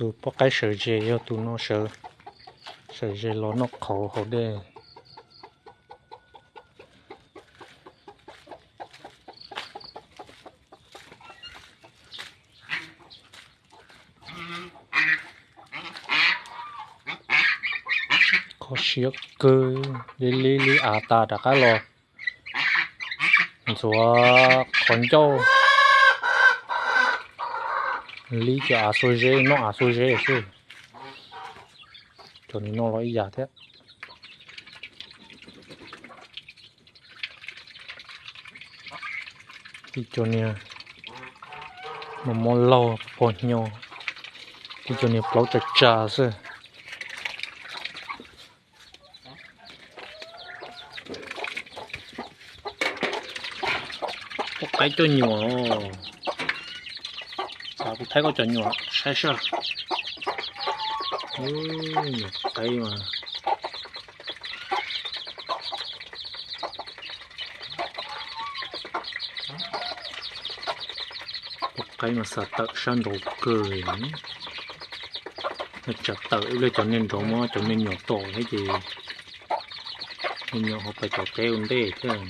Tus poj qaib sawv ze yog tus no sawv, sawv ze los noj qhauv haus dej. Kho siab kawg, li li li av tas rov qab los ntxuav qhov ncauj. Li cov av xuas zeb, noj av xuas zeb xwb. Cov no los ib yam thiab. Ib co niag mos mos laug pog hnyo, ib co niag plaub tsa tsa xwb. Poj qaib coj nyuam, kuv thaij koj cov nyuam saib seb. Nyuam qaib mas, poj qaib mas xav tawm sab nraud kawg. Tsam tawm ib pliag cov niag nraud muab cov me nyuam tom thiab ces me nyuam ho pais tom teb ua ntej thiab.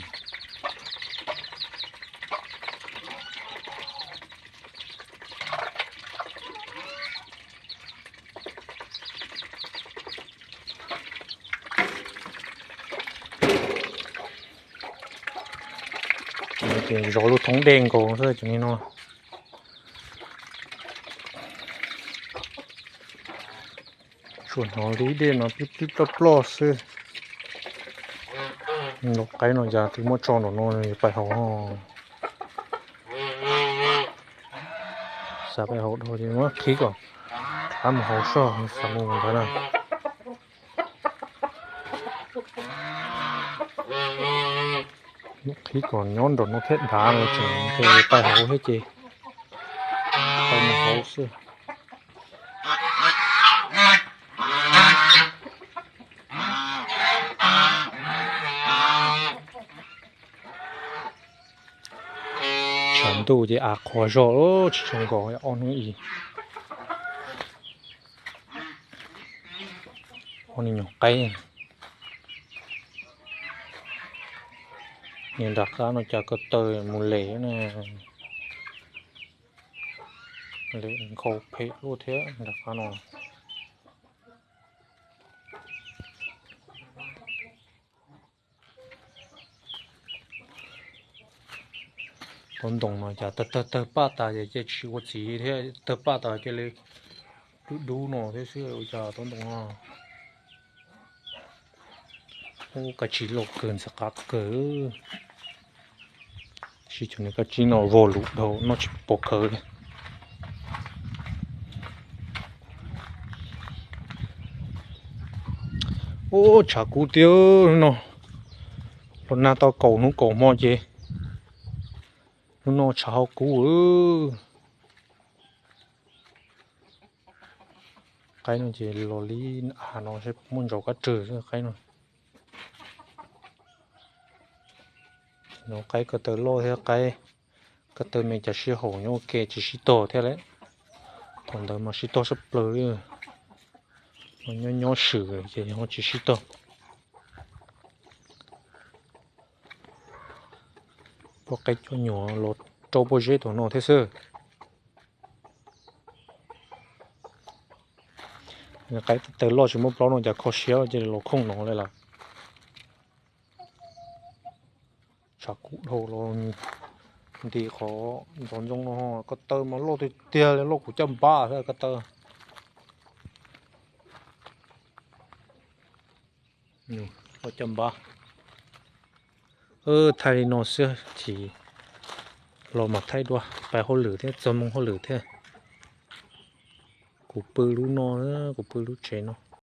Ces zov lub thoob dej nkaus xwb cov niag no. Tsuas hnov li dej no pib pib ploj ploj xwb. Nraug qaib no cas twb muab tso nraum no yuav pais haus. Xav pais haus dhau ces muab qhib kom rov mus haus soj, xav mus ntawd na. Muab qhib kom nyob nraum no thiab dav los tseem pais haus thiab ces pais mus haus xwb. Tshav ntuj ces av qhuav zog tsis tshua nkaus ob hnub ib. Ob niag nyuam qaib, niag nram qab no cas ko taw mus lem na, lem nkhaus phem luaj thiab nram qab no. Tau ntoo no cas tawg tawg tawg paj tas ces cia tsis ua txiv thiab, tawg paj tas cia li dub dub no thiab xwb ua cas tau ntoo no. Ub, kab tsib loj kawg ntxim qab kawg. Tab sis cov niag kab tsib no vog lus dhau noj tsis pom kawg li. Ub, tshav kub tiag no. Los nag tau kaum hnub kaum hmo ces hnub no tshav ho kub. Qaib no ces los li av no seb muaj ntsaus kab rwg xwb qaib no. No qaib ko taw loj thiab qaib ko taw me cas sib haum nyob ua ke tsis sib tog thiab lawm. Thaum ntawd mas sib tog sab plaws li. Nyob nyob swm ces ho tsis sib tog. Poj qaib coj nyuam los rau pob zeb tom no thiab xwb. Qaib taw loj tsis muaj plaub no cas kho siab cia li los khooj no li lawm. Tshav kub dhau los nti qhov ntxov ntxoo no, ko taw mas loj tiag tiag li, loj kuv caj npab thiab ko taw. Loj caj npab. Thaij li no xwb ces los mam thaij dua, pais hauj lwm thiab, txog moo hauj lwm thiab. Kuv pw lub no, kuv pw lub tsev no.